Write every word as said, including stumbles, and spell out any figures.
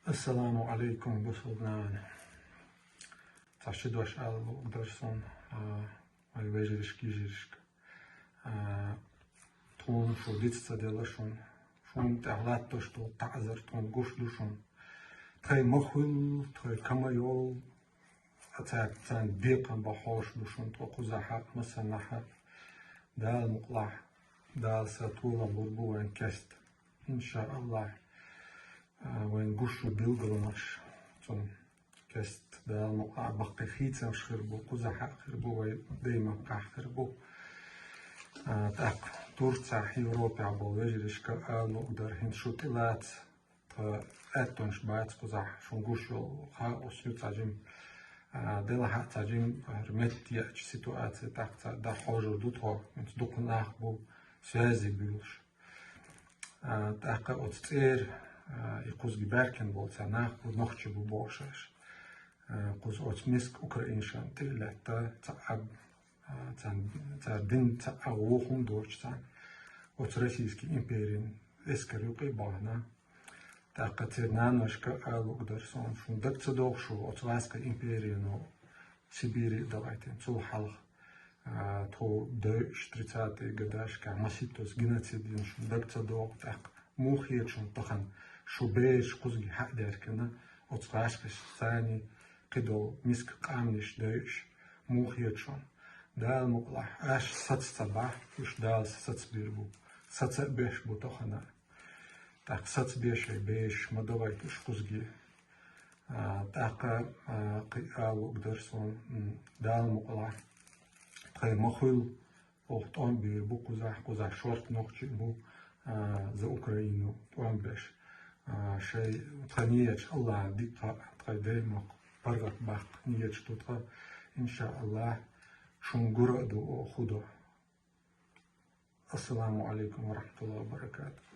Ассаламу алейкум, бусалба нана. Цхьа ши дош ала луъург дар сона, а, вай вежаришка, йижаришка. А, тхона шу диц ца делла шун, шун тӀехь латтош долу таӀзар тхона гуш ду шун. Тхай ма хуьллу, тхай ка ма йоллу, а цаьрца царна бекхам бан хьош ду шун тхо кхузахь а, массанахь а. Дала мукъалахь, Дала са толам лур бу вайн кеста. Иншааллахь, а, вайн гуш шу билгалонаш цунна кеста Дала мукъа а баккхий хийцамаш хир бу, кхузахь а хир бу, вай даймакхахь хир бу. А, тӀаккха Турцахь, Европехь болу вежаришка ала луъург дар хӀинца шу тӀелаца, тхан аьттонаш бац кхузахь, шун гуш йолу хаос ю цхьа жима, а, делахь а цхьа жима, хӀара метта еача ситуаци тӀаккха цхьа дӀахьожур ду тхо, хӀинца дукха нах бу связи буьйлуш. А, тӀаккха оцу цӀера, а, и кхузге баьхкина болу цхьа нах бу, нохчий бу бохуш аш. А, кхуза оцу миска украинашна тӀе а лаьтта, цхьа аб-, а, царна, цара дина цхьа а вохам доцуш царна. Оцу Российский империн эскар юкъа а бахана. ТӀаккха церан наношка ала луъург дар сона, шун даг ца догӀу шу, оцу гӀазкхийн империно Сибири а далайтина, цул хьалха, а, тхо дойуш тридцатые годашкахь маситтаза геноцид йина, шун даг ца догӀу, тӀаккха муха хета шун тахана шу бераш кхузге хьа а даьхкина, оцу гӀашкхашца царний кхидолу миска къаьмнаш дойуш, муха хета шун? Дала мукъалахь, аш саца ца бахь, уьш Дала сацбийр бу, саца а беш бу тахана. ТӀаккха сацбе шайн бераш, ма далайта уьш кхузге. А, тӀаккха, а, кхин ала луъург дар сона, м, Дала мукъалахь, тхай ма хуьллу, оха тӀом бийр бу кхузахь, кхузахь шорта нохчий бу, а, за Украину тӀом беш. А, шайн тхан нияташ Аллахьна дика хаьа, тхайн даймакх паргӀатбаккха нияташ ду тхан, иншааллахь, шун гур а ду оха хӀу до. Ассаламу алейкум ва рахматуллахи ва баракатух.